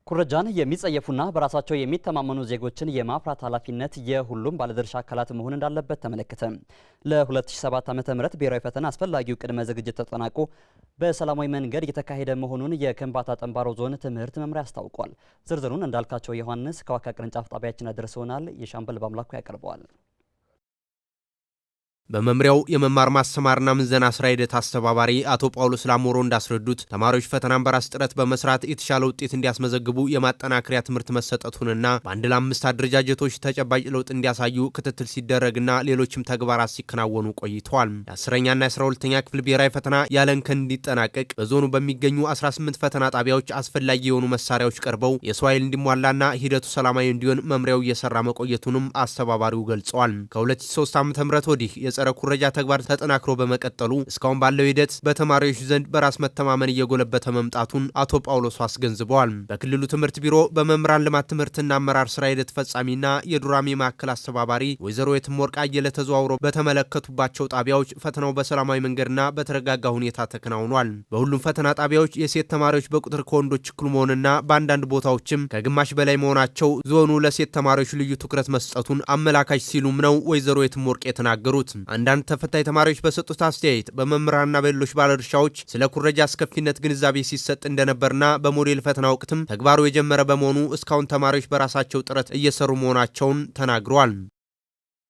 ኩረጃን የሚጸየፉና በራሳቸው የሚተማመኑ ዜጎችን የማፍራት ኃላፊነት የሁሉም ባለድርሻ አካላት መሆን እንዳለበት ተመለከተ። ለ2007 ዓ.ም ብሔራዊ ፈተና አስፈላጊው ቅድመ ዝግጅት ተጠናቆ በሰላማዊ መንገድ እየተካሄደ መሆኑን የከምባታ ጠምባሮ ዞን ትምህርት መምሪያ አስታውቋል። ዝርዝሩን እንዳልካቸው ዮሐንስ ከዋካ ቅርንጫፍ ጣቢያችን አድርሰውናል። የሻምበል በአምላኩ ያቀርበዋል። በመምሪያው የመማር ማስተማርና ምዘና ስራ ሂደት አስተባባሪ አቶ ጳውሎስ ላሞሮ እንዳስረዱት ተማሪዎች ፈተናን በራስ ጥረት በመስራት የተሻለ ውጤት እንዲያስመዘግቡ የማጠናከሪያ ትምህርት መሰጠቱንና በ1 ለ5 አደረጃጀቶች ተጨባጭ ለውጥ እንዲያሳዩ ክትትል ሲደረግና ሌሎችም ተግባራት ሲከናወኑ ቆይተዋል። የ10ኛና የ12ኛ ክፍል ብሔራዊ ፈተና ያለ እንከን እንዲጠናቀቅ በዞኑ በሚገኙ 18 ፈተና ጣቢያዎች አስፈላጊ የሆኑ መሳሪያዎች ቀርበው የሰው ኃይል እንዲሟላና ሂደቱ ሰላማዊ እንዲሆን መምሪያው እየሰራ መቆየቱንም አስተባባሪው ገልጸዋል። ከ2003 ዓ.ም ወዲህ የጸረ ኩረጃ ተግባር ተጠናክሮ በመቀጠሉ እስካሁን ባለው ሂደት በተማሪዎች ዘንድ በራስ መተማመን እየጎለበተ መምጣቱን አቶ ጳውሎስ አስገንዝበዋል። በክልሉ ትምህርት ቢሮ በመምህራን ልማት ትምህርትና አመራር ስራ ሂደት ፈጻሚና የዱራሜ ማዕከል አስተባባሪ ወይዘሮ የትምወርቅ አየለ ተዘዋውረው በተመለከቱባቸው ጣቢያዎች ፈተናው በሰላማዊ መንገድና በተረጋጋ ሁኔታ ተከናውኗል። በሁሉም ፈተና ጣቢያዎች የሴት ተማሪዎች በቁጥር ከወንዶች እኩል መሆንና በአንዳንድ ቦታዎችም ከግማሽ በላይ መሆናቸው ዞኑ ለሴት ተማሪዎች ልዩ ትኩረት መስጠቱን አመላካች ሲሉም ነው ወይዘሮ የትምወርቅ የተናገሩት። አንዳንድ ተፈታኝ ተማሪዎች በሰጡት አስተያየት በመምህራንና በሌሎች ባለድርሻዎች ስለ ኩረጃ አስከፊነት ግንዛቤ ሲሰጥ እንደነበርና በሞዴል ፈተና ወቅትም ተግባሩ የጀመረ በመሆኑ እስካሁን ተማሪዎች በራሳቸው ጥረት እየሰሩ መሆናቸውን ተናግረዋል።